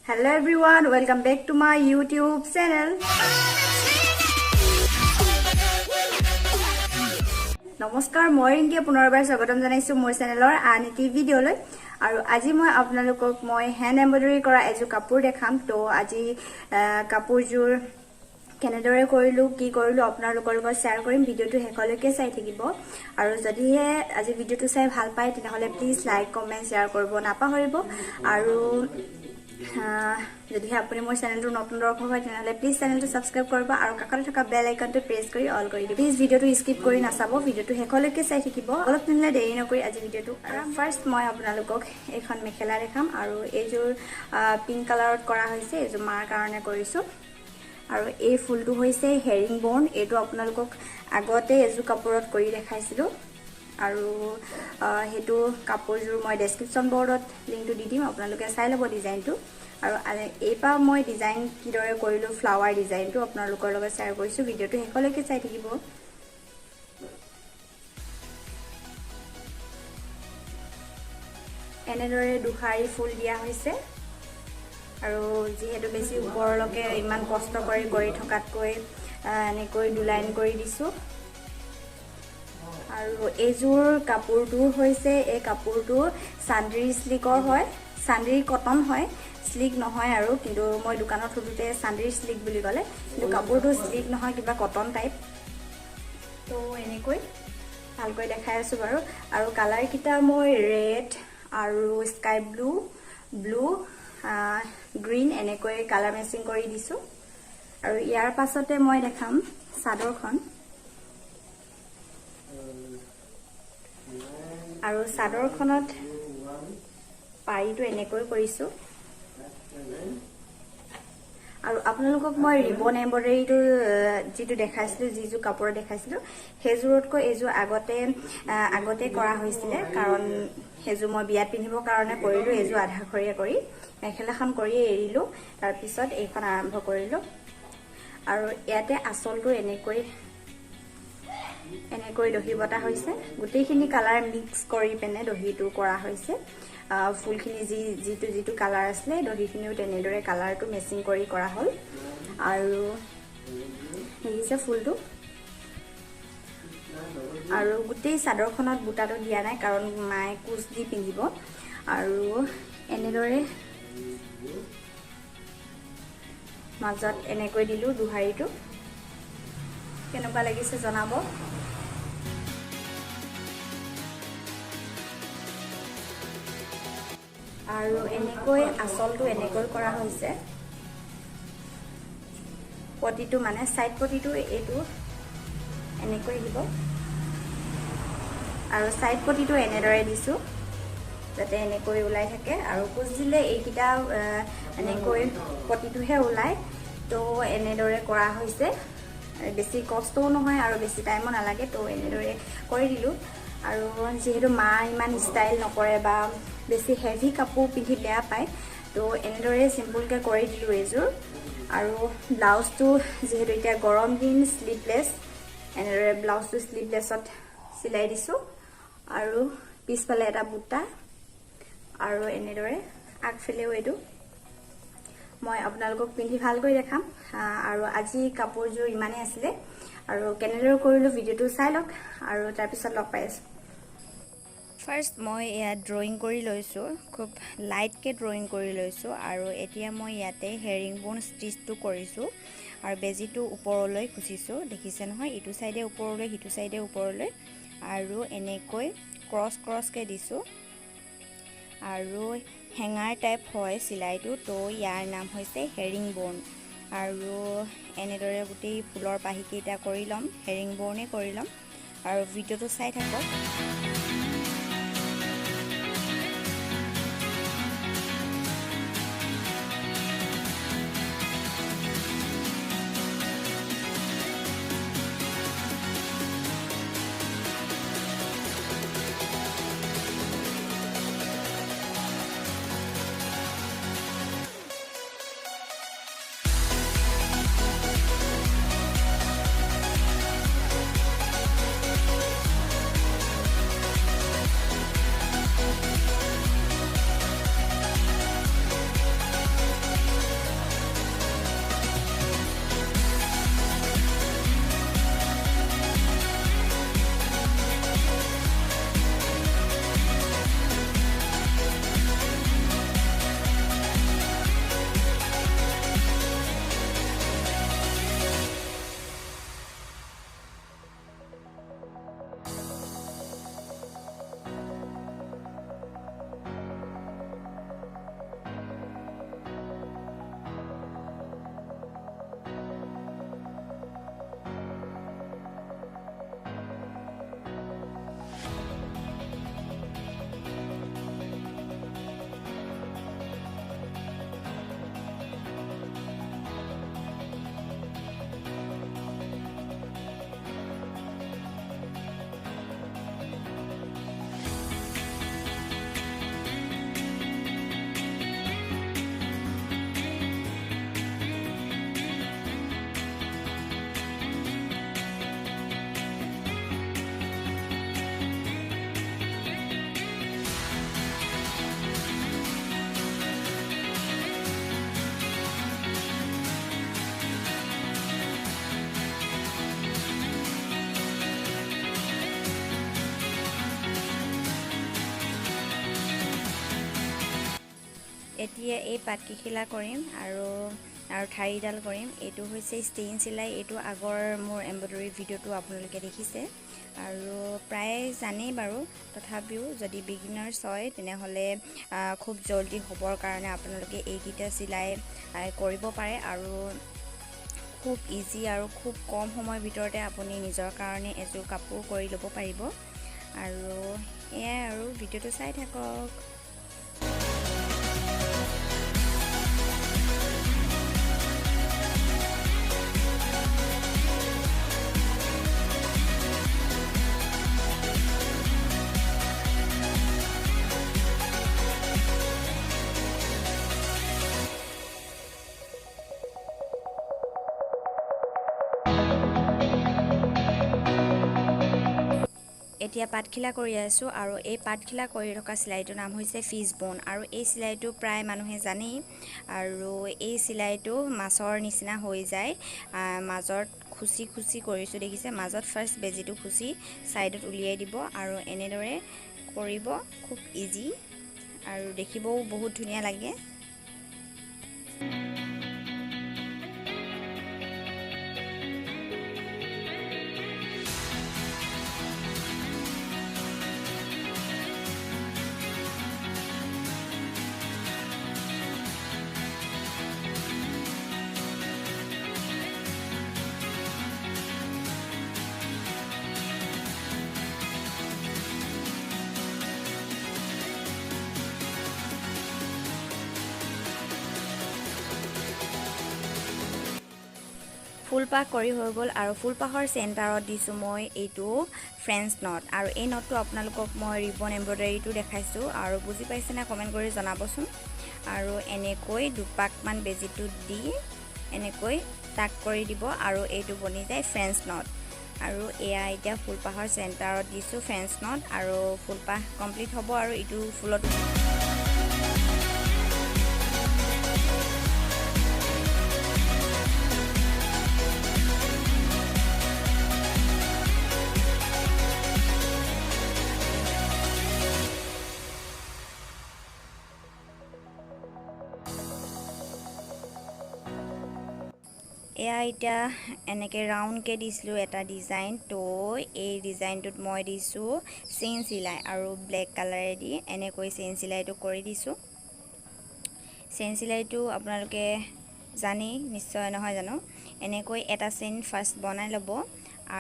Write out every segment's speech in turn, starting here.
Hello everyone, welcome back to my YouTube channel. নমস্কাৰ, মই ৰিংকিয়ে পুনৰবাৰ স্বাগতম জনাইছোঁ মোৰ চেনেলৰ আন এটি ভিডিঅ'লৈ। আৰু আজি মই আপোনালোকক মই হেণ্ড এম্ব্ৰইডাৰী কৰা এযোৰ কাপোৰ দেখাম। তো আজি কাপোৰযোৰ কেনেদৰে কৰিলোঁ, কি কৰিলোঁ আপোনালোকৰ লগত শ্বেয়াৰ কৰিম। ভিডিঅ'টো শেষলৈকে চাই থাকিব। আৰু যদিহে আজি ভিডিঅ'টো চাই ভাল পায় তেনেহ'লে প্লিজ লাইক, কমেণ্ট, শ্বেয়াৰ কৰিব নাপাহৰিব। আৰু যদিহে আপুনি মোৰ চেনেলটোৰ নতুন দৰ্শক হয় তেনেহ'লে প্লিজ চেনেলটো ছাবস্ক্ৰাইব কৰিব আৰু কাষতে থকা বেল আইকনটো প্ৰেছ কৰি অল কৰি দিব। প্লিজ ভিডিঅ'টো স্কিপ কৰি নাচাব, ভিডিঅ'টো শেষলৈকে চাই থাকিব। অলপ তেনেহ'লে দেৰি নকৰি আজি ভিডিঅ'টো ফাৰ্ষ্ট মই আপোনালোকক এইখন মেখেলা দেখাম। আৰু এইযোৰ পিংক কালাৰত কৰা হৈছে, এইযোৰ মাৰ কাৰণে কৰিছোঁ। আৰু এই ফুলটো হৈছে হেৰিং বৰ্ণ, এইটো আপোনালোকক আগতে এযোৰ কাপোৰত কৰি দেখাইছিলোঁ। আৰু সেইটো কাপোৰযোৰ মই ডেছক্ৰিপশ্যন বৰ্ডত লিংকটো দি দিম, আপোনালোকে চাই ল'ব ডিজাইনটো। আৰু এইবাৰ মই ডিজাইন কিদৰে কৰিলোঁ, ফ্লাৱাৰ ডিজাইনটো আপোনালোকৰ লগত শ্বেয়াৰ কৰিছোঁ। ভিডিঅ'টো শেষলৈকে চাই থাকিব। এনেদৰে দুশাৰী ফুল দিয়া হৈছে। আৰু যিহেতু বেছি ওপৰলৈকে ইমান কষ্ট কৰি কৰি থকাতকৈ এনেকৈ দুলাইন কৰি দিছোঁ। আৰু এইযোৰ কাপোৰটো হৈছে, এই কাপোৰটো চান্দেৰী শ্লিকৰ হয়, চান্দেৰী কটন হয়, শ্লিক নহয়। আৰু কিন্তু মই দোকানত সোধোতে চান্দেৰী শ্লিক বুলি ক'লে, কিন্তু কাপোৰটো শ্লিক নহয়, কিবা কটন টাইপ। তো এনেকৈ ভালকৈ দেখাই আছোঁ বাৰু। আৰু কালাৰকেইটা মই ৰেড আৰু স্কাই ব্লু, ব্লু, গ্ৰীণ এনেকৈ কালাৰ মেচিং কৰি দিছোঁ। আৰু ইয়াৰ পাছতে মই দেখাম চাদৰখন। আৰু চাদৰখনত পাৰিটো এনেকৈ কৰিছোঁ। আৰু আপোনালোকক মই ৰিবন এম্ব্ৰইডাৰীটো যিটো দেখাইছিলোঁ, যিযোৰ কাপোৰত দেখাইছিলোঁ, সেইযোৰতকৈ এইযোৰ আগতে কৰা হৈছিলে, কাৰণ সেইযোৰ মই বিয়াত পিন্ধিবৰ কাৰণে কৰিলোঁ। এইযোৰ আধাখৰীয়া কৰি মেখেলাখন কৰিয়ে এৰিলোঁ, তাৰপিছত এইখন আৰম্ভ কৰিলোঁ। আৰু ইয়াতে আচলটো এনেকৈ দহি বটা হৈছে। গোটেইখিনি কালাৰ মিক্স কৰি পিনে দহিটো কৰা হৈছে। ফুলখিনি যিটো যিটো কালাৰ আছিলে দহিখিনিও তেনেদৰে কালাৰটো মেচিং কৰি কৰা হ'ল। আৰু দেখিছে ফুলটো। আৰু গোটেই চাদৰখনত বুটাটো দিয়া নাই, কাৰণ মায়ে কোচ দি পিন্ধিব। আৰু এনেদৰে মাজত এনেকৈ দিলোঁ দুহাৰীটো। কেনেকুৱা লাগিছে জনাব। আৰু এনেকৈ আচলটো এনেকৈ কৰা হৈছে। পটিটো মানে চাইড পটিটো এইটো এনেকৈ দিব। আৰু চাইড পটিটো এনেদৰে দিছোঁ যাতে এনেকৈ ওলাই থাকে। আৰু কোচ দিলে এইকেইটা এনেকৈ পটিটোহে ওলায়। তো এনেদৰে কৰা হৈছে, বেছি কষ্টও নহয় আৰু বেছি টাইমো নালাগে। তো এনেদৰে কৰি দিলোঁ। আৰু যিহেতু মা ইমান ষ্টাইল নকৰে বা বেছি হেভি কাপোৰ পিন্ধি বেয়া পায়, তো এনেদৰে চিম্পুলকৈ কৰি দিলোঁ এইযোৰ। আৰু ব্লাউজটো যিহেতু এতিয়া গৰম দিন, শ্লিভলেছ, এনেদৰে ব্লাউজটো শ্লিভলেছত চিলাই দিছোঁ। আৰু পিছফালে এটা বুটা আৰু এনেদৰে আগফালেও এইটো মই আপোনালোকক পিন্ধি ভালকৈ দেখাম। আৰু আজি কাপোৰযোৰ ইমানেই আছিলে। আৰু কেনেদৰে কৰিলোঁ ভিডিঅ'টো চাই লওক, আৰু তাৰপিছত লগ পাই আছোঁ। ফাৰ্ষ্ট মই ইয়াত ড্ৰয়িং কৰি লৈছোঁ, খুব লাইটকৈ ড্ৰয়িং কৰি লৈছোঁ। আৰু এতিয়া মই ইয়াতে হেৰিং বোন ষ্টিচটো কৰিছোঁ আৰু বেজীটো ওপৰলৈ খুচিছোঁ, দেখিছে নহয়, ইটো চাইডে ওপৰলৈ, সিটো চাইডে ওপৰলৈ। আৰু এনেকৈ ক্ৰছ ক্ৰছকৈ দিছোঁ। আৰু হেঙাৰ টাইপ হয় চিলাইটো, তো ইয়াৰ নাম হৈছে হেৰিং বোন। আৰু এনেদৰে গোটেই ফুলৰ পাহিকেইটা কৰি ল'ম, হেৰিং বোৰ্ণেই কৰি ল'ম। আৰু ভিডিঅ'টো চাই থাকক। এতিয়া এই পাতকিখিলা কৰিম আৰু আৰু ঠাৰিডাল কৰিম। এইটো হৈছে ষ্টেইন চিলাই। এইটো আগৰ মোৰ এম্ব্ৰইডাৰী ভিডিঅ'টো আপোনালোকে দেখিছে আৰু প্ৰায় জানেই বাৰু, তথাপিও যদি বিগিনাৰ্ছ হয় তেনেহ'লে খুব জল্দি হ'বৰ কাৰণে আপোনালোকে এইকেইটা চিলাই কৰিব পাৰে আৰু খুব ইজি আৰু খুব কম সময়ৰ ভিতৰতে আপুনি নিজৰ কাৰণে এযোৰ কাপোৰ কৰি ল'ব পাৰিব। আৰু এয়াই আৰু ভিডিঅ'টো চাই থাকক। এতিয়া পাতখিলা কৰি আছোঁ আৰু এই পাতখিলা কৰি থকা চিলাইটোৰ নাম হৈছে ফিছ বন আৰু এই চিলাইটো প্ৰায় মানুহে জানেই। আৰু এই চিলাইটো মাছৰ নিচিনা হৈ যায়, মাজত খুচি খুচি কৰিছোঁ দেখিছে, মাজত ফাৰ্ষ্ট বেজীটো খুচি ছাইডত উলিয়াই দিব আৰু এনেদৰে কৰিব, খুব ইজি আৰু দেখিবও বহুত ধুনীয়া লাগে। ফুলপাহ কৰি হৈ গ'ল আৰু ফুলপাহৰ চেণ্টাৰত দিছোঁ মই এইটো ফ্ৰেঞ্চ not আৰু এই নটটো আপোনালোকক মই ৰিবন এম্ব্ৰইডাৰীটো দেখাইছোঁ আৰু বুজি পাইছেনে কমেণ্ট কৰি জনাবচোন। আৰু এনেকৈ দুপাকমান বেজীটো দি এনেকৈ টাক কৰি দিব আৰু এইটো বনি যায় ফ্ৰেঞ্চ not. আৰু এয়া এতিয়া ফুলপাহৰ চেণ্টাৰত দিছোঁ ফ্ৰেঞ্চ not আৰু ফুলপাহ কমপ্লিট হ'ব আৰু এইটো ফুলত এয়া এতিয়া এনেকৈ ৰাউণ্ডকৈ দিছিলোঁ এটা ডিজাইন, তো এই ডিজাইনটোত মই দিছোঁ চেইন চিলাই আৰু ব্লেক কালাৰেদি এনেকৈ চেইন চিলাইটো কৰি দিছোঁ। চেইন চিলাইটো আপোনালোকে জানেই নিশ্চয়, নহয় জানো? এনেকৈ এটা চেইন ফাৰ্ষ্ট বনাই ল'ব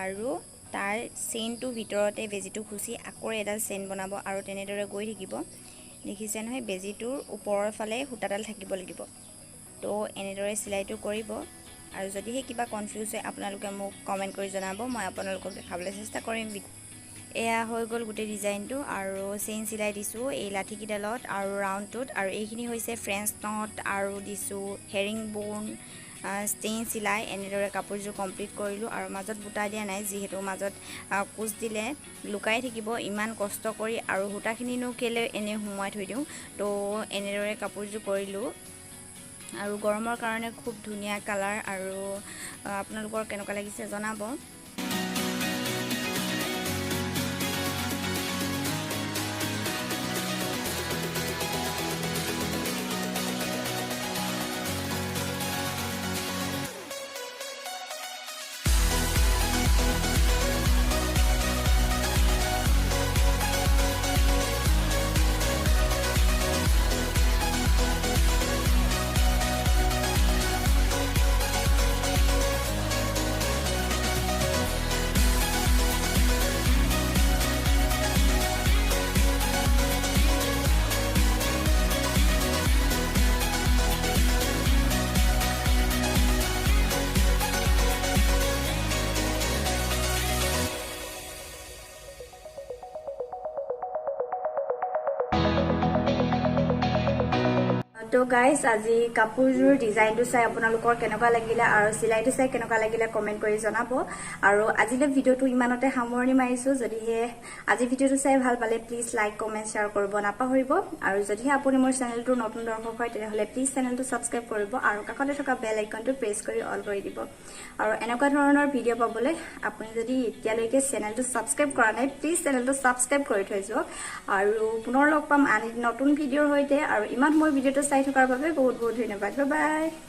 আৰু তাৰ চেইনটোৰ ভিতৰতে বেজীটো খুচি আকৌ এডাল চেইন বনাব আৰু তেনেদৰে গৈ থাকিব। দেখিছে নহয়, বেজীটোৰ ওপৰৰ ফালে সূতাডাল থাকিব লাগিব। তো এনেদৰে চিলাইটো কৰিব আৰু যদিহে কিবা কনফিউজ হয় আপোনালোকে মোক কমেণ্ট কৰি জনাব, মই আপোনালোকক দেখাবলৈ চেষ্টা কৰিম। এয়া হৈ গ'ল গোটেই ডিজাইনটো আৰু চেইন চিলাই দিছোঁ এই লাঠিকেইডালত আৰু ৰাউণ্ডটোত আৰু এইখিনি হৈছে ফ্ৰেঞ্চ not আৰু দিছোঁ হেৰিং বোন ষ্টেইন চিলাই। এনেদৰে কাপোৰযোৰ কমপ্লিট কৰিলোঁ আৰু মাজত বুটা দিয়া নাই, যিহেতু মাজত কোচ দিলে লুকাই থাকিব ইমান কষ্ট কৰি আৰু সূতাখিনিনো কেলৈ এনেই সোমোৱাই থৈ দিওঁ। তো এনেদৰে কাপোৰযোৰ কৰিলোঁ আৰু গৰমৰ কাৰণে খুব ধুনীয়া কালাৰ আৰু আপোনালোকৰ কেনেকুৱা লাগিছে জনাব। তো গাইজ, আজি কাপোৰযোৰ ডিজাইনটো চাই আপোনালোকৰ কেনেকুৱা লাগিলে আৰু চিলাইটো চাই কেনেকুৱা লাগিলে কমেণ্ট কৰি জনাব। আৰু আজিলৈ ভিডিঅ'টো ইমানতে সামৰণি মাৰিছোঁ। যদিহে আজি ভিডিঅ'টো চাই ভাল পালে প্লিজ লাইক কমেণ্ট শ্বেয়াৰ কৰিব নাপাহৰিব। আৰু যদিহে আপুনি মোৰ চেনেলটোৰ নতুন দৰ্শক হয় তেনেহ'লে প্লিজ চেনেলটো ছাবস্ক্ৰাইব কৰিব আৰু কাষতে থকা বেল আইকনটো প্ৰেছ কৰি অল কৰি দিব। আৰু এনেকুৱা ধৰণৰ ভিডিঅ' পাবলৈ আপুনি যদি এতিয়ালৈকে চেনেলটো ছাবস্ক্ৰাইব কৰা নাই প্লিজ চেনেলটো ছাবস্ক্ৰাইব কৰি থৈ যাওক। আৰু পুনৰ লগ পাম আন নতুন ভিডিঅ'ৰ সৈতে। আৰু ইমান সময় ভিডিঅ'টো চাই থকাৰ থকাৰ বাবে বহুত বহুত ধন্যবাদ। Bye bye.